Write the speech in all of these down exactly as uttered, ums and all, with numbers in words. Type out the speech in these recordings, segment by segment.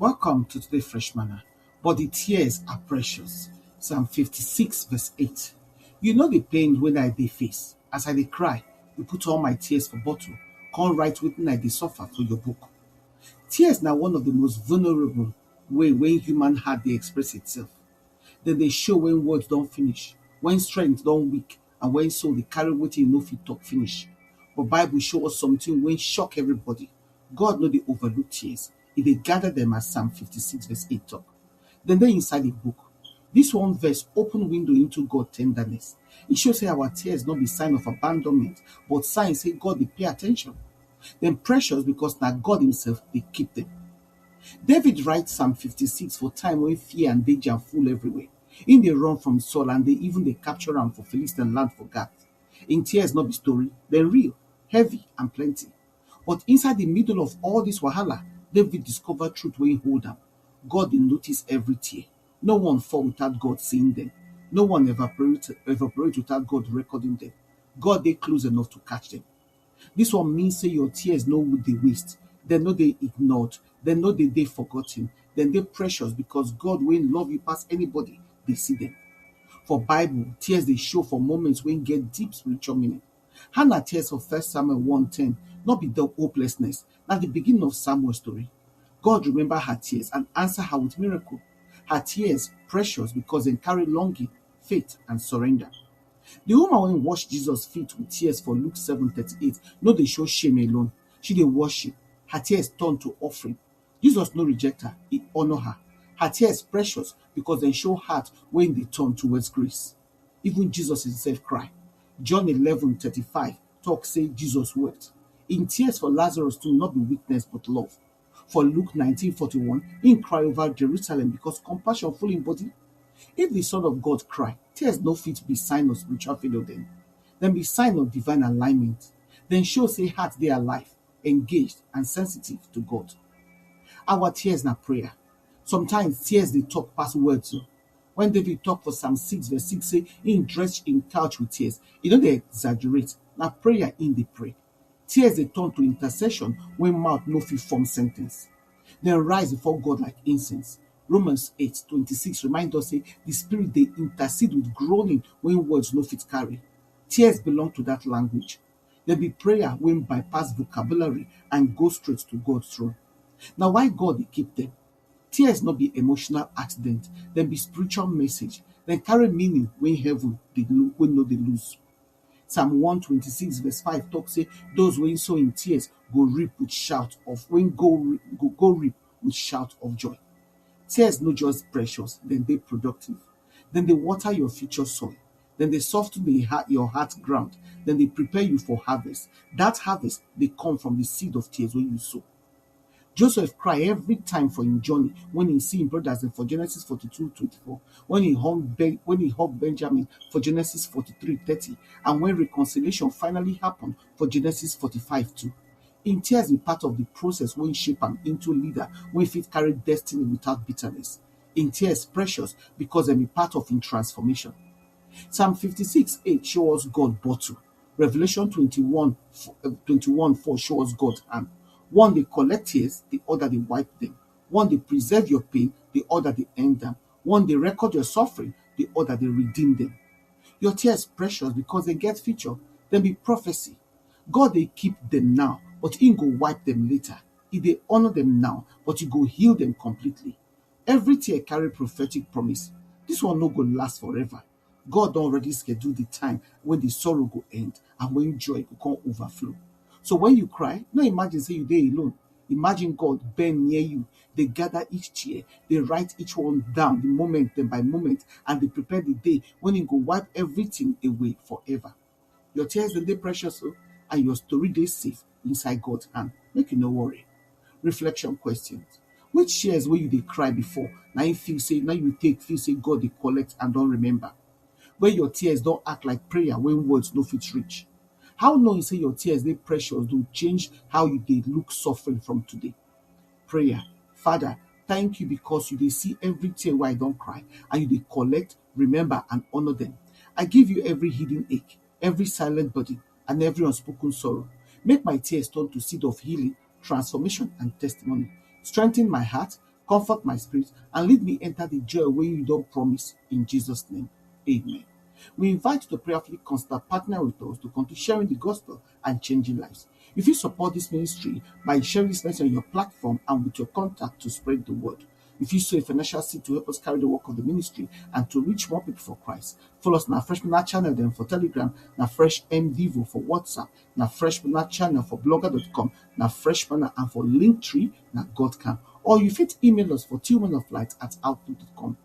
Welcome to today Fresh Manna. But the tears are precious. Psalm fifty-six verse eight. You know the pain when I dey face. As I dey cry, you put all my tears for bottle, come write wetin I dey suffer for your book. Tears na one of the most vulnerable way wey human heart dey express itself. Dem dey show when words don finish, when strength don weak, and when soul dey carry wetin e no fit talk finish. But Bible show us something wey shock everybody. God no dey overlook tears. E dey gather them, as Psalm fifty-six verse eight talk. Dem dey inside the book. This one verse open window into God tenderness. E show say our tears no be sign of abandonment, but sign say God dey pay attention. Dem precious because na God himself dey keep them. David write Psalm fifty-six for time when fear and danger full everywhere. Im dey run from Saul and dey even dey capture am for Philistine land for Gath. Im tears no be story, dem real, heavy and plenty. But inside the middle of all this wahala, David discover truth wey hold am. God dey notice every tear. No one fall without God seeing them. No one evaporate, evaporate without God recording them. God dey close enough to catch them. This one mean say your tears no dey waste, dem no dey ignored, dem no dey dey forgotten, dem dey precious because God wey love you pass anybody dey see them. For Bible, tears dey show for moments wey get deep spiritual meaning. Hannah tears for First Samuel one ten no be the hopelessness, na the beginning of Samuel story. God remember her tears and answer her with miracle. Her tears precious because dem carry longing, faith and surrender. The woman wey wash Jesus feet with tears for Luke seven thirty-eight no dey show shame alone. She dey worship. Her tears turn to offering. Jesus no reject her, he honor her. Her tears precious because dem show heart wey dey turn towards grace. Even Jesus himself cry. John eleven thirty-five talk say Jesus wept. Im tears for Lazarus too no be weakness but love. For Luke nineteen forty-one, im cry over Jerusalem because compassion full im body. If the Son of God cry, tears no fit be sign of spiritual failure then. Dem be sign of divine alignment. Dem show say heart dey alive, engaged and sensitive to God. Our tears na prayer. Sometimes tears dey talk pass words o. When David talk for Psalm six verse six say im drench im couch with tears, e no dey exaggerate, na prayer im dey pray. Tears dey turn to intercession when mouth no fit form sentence. Dem rise before God like incense. Romans eight twenty-six remind us say the spirit dey intercede with groaning when words no fit carry. Tears belong to that language. Dem be prayer wey bypass vocabulary and go straight to God throne. Na why God dey keep them. Tears no be emotional accident, dem be spiritual message. Dem carry meaning wey heaven dey lo-, wey no dey lose. Psalm one twenty-six verse five talk say those wey sow in tears go reap with shout of, wey go re-, go, go reap with shout of joy. Tears no just precious, dem dey productive. Dem dey water your future soil. Dem dey soften the heart, your heart ground. Dem dey prepare you for harvest. That harvest dey come from the seed of tears wey you sow. Joseph cry every time for im journey when he see im brothers dem for Genesis forty-two twenty-four, when he hug Ben-, when he hug Benjamin for Genesis forty-three thirty, and when reconciliation finally happen for Genesis forty-five two. Im tears be part of the process wey shape am into leader wey fit carry destiny without bitterness. Im tears precious because dem be part of im transformation. Psalm fifty-six eight show us God bottle. Revelation twenty-one, uh, twenty-one four show us God hand. One dey collect tears, the other dey wipe them. One dey preserve your pain, the other dey end them. One dey record your suffering, the other dey redeem them. Your tears precious because dem get future. Dem be prophecy. God dey keep them now, but im go wipe them later. He dey honor them now, but he go heal them completely. Every tear carry prophetic promise. This one no go last forever. God don already schedule the time when the sorrow go end and when joy go come overflow. So when you cry, no imagine say you dey alone. Imagine God bend near you. Dey gather each tear, dey write each one down, the moment, then by moment, and dey prepare the day when he go wipe everything away forever. Your tears dem dey precious o, and your story dey safe inside God hand. Make you no worry. Reflection questions. Which tears wey you dey cry before, na im feel say, na you take feel say God dey collect and don remember? Where your tears don act like prayer when words no fit reach? How knowing say your tears dey precious go change how you dey look suffering from today? Prayer. Father, thank you because you dey see every tear wey I don cry, and you dey collect, remember and honor them. I give you every hidden ache, every silent burden, and every unspoken sorrow. Make my tears turn to seed of healing, transformation and testimony. Strengthen my heart, comfort my spirit, and lead me enter the joy wey you don promise in Jesus' name. Amen. We invite you to prayerfully consider partner with us to continue sharing the gospel and changing lives. If you support this ministry by sharing this message on your platform and with your contact to spread the word, if you sow a financial seed to help us carry the work of the ministry and to reach more people for Christ, follow us on our Fresh Manna channel then for Telegram, na Fresh M Devo for WhatsApp, na Fresh Manna channel for blogger dot com, na Fresh Manna and for Linktree, na God can. Or you fit email us for tillmanoflight at outlook dot com.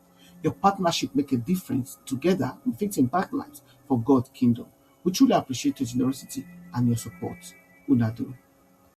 Your partnership make a difference. Together, we fit impact lives for God kingdom. We truly appreciate your generosity and your support. Una do.